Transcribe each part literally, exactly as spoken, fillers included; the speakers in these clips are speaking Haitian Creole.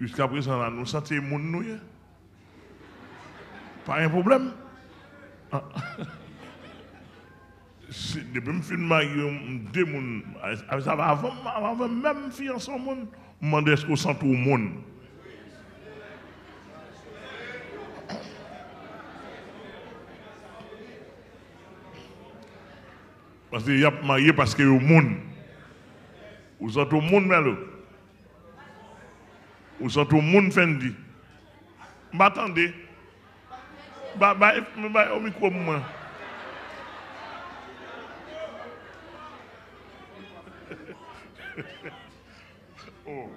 Jiskaprezan la, nou santi e moun nou ye. Pa gen pwoblèm. Ah. Si, depi m fin marye, m de moun, a, a, sa va avan, avan menm m fiyanse yon moun, m mande èske w santi w moun. Paske y ap marye paske yo moun. Ou santi w moun, Mèlo? Ou santi w moun, Fendi? M pa tande. Ba, bay, bay yo mikwo m mwen. Oh.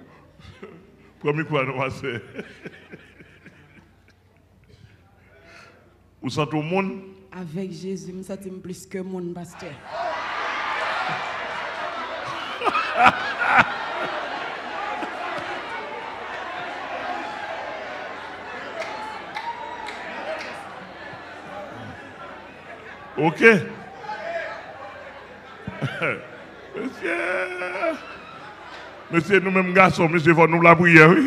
Pran mikwo a non, pastè. Ou santi w moun? Avèk Jezi, m santi m plis ke moun, pastè. Ok. Mesye, mesye, nou menm gason, mesye, fò nou lapriyè, wi.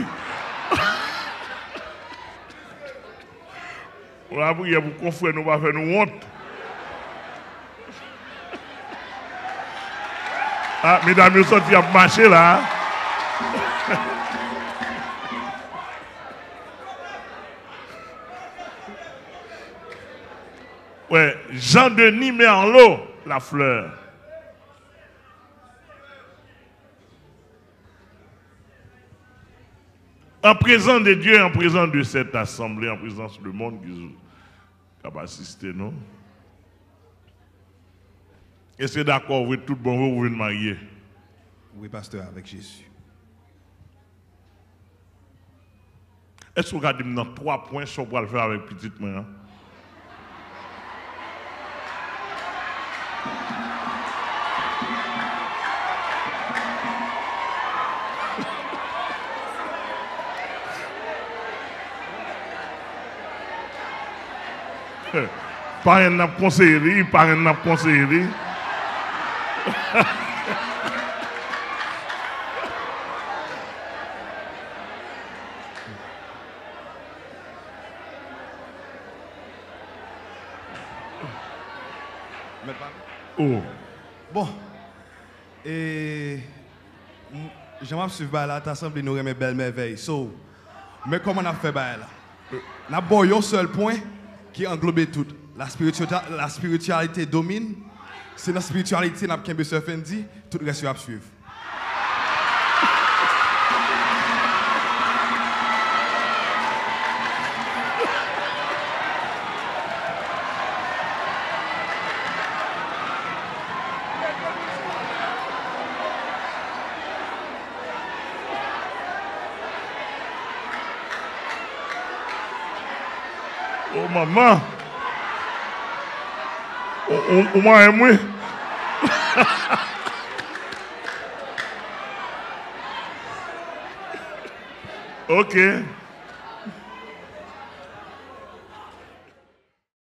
Yon lapriyè pou konfrè nou pa fè nou wont. Ah, medam yo santi y ap mache la. Wè, Jean Denis Merlot Lafleur. An prezans de Dye, an prezans de sèt asanble, an prezans lemonn ki k ap asiste nou. Èske dakò, vre, tout bon vre, ou vin marye? Wi, pastè, avèk Jezi. Èske w ka di m nan twa pwen sa w pral fè avèk pitit mwen an? Parenn nan ap konseye li, parenn nan ap konseye li. Mèt pa. Oh. Bon. E, m, jan m ap swiv bagay la, ta sanble nou renmen bèl mèvèy. So, men kòman n ap fè bagay la? N ap ba w yon sèl pwen ki anglobe tout. La spiritualite, la spiritualité domine. Se nan spiritualité n ap kenbe Sè Fendi, tout rès yo ap swiv. O manman! Ou, ou, ou manyen m wi. Ok.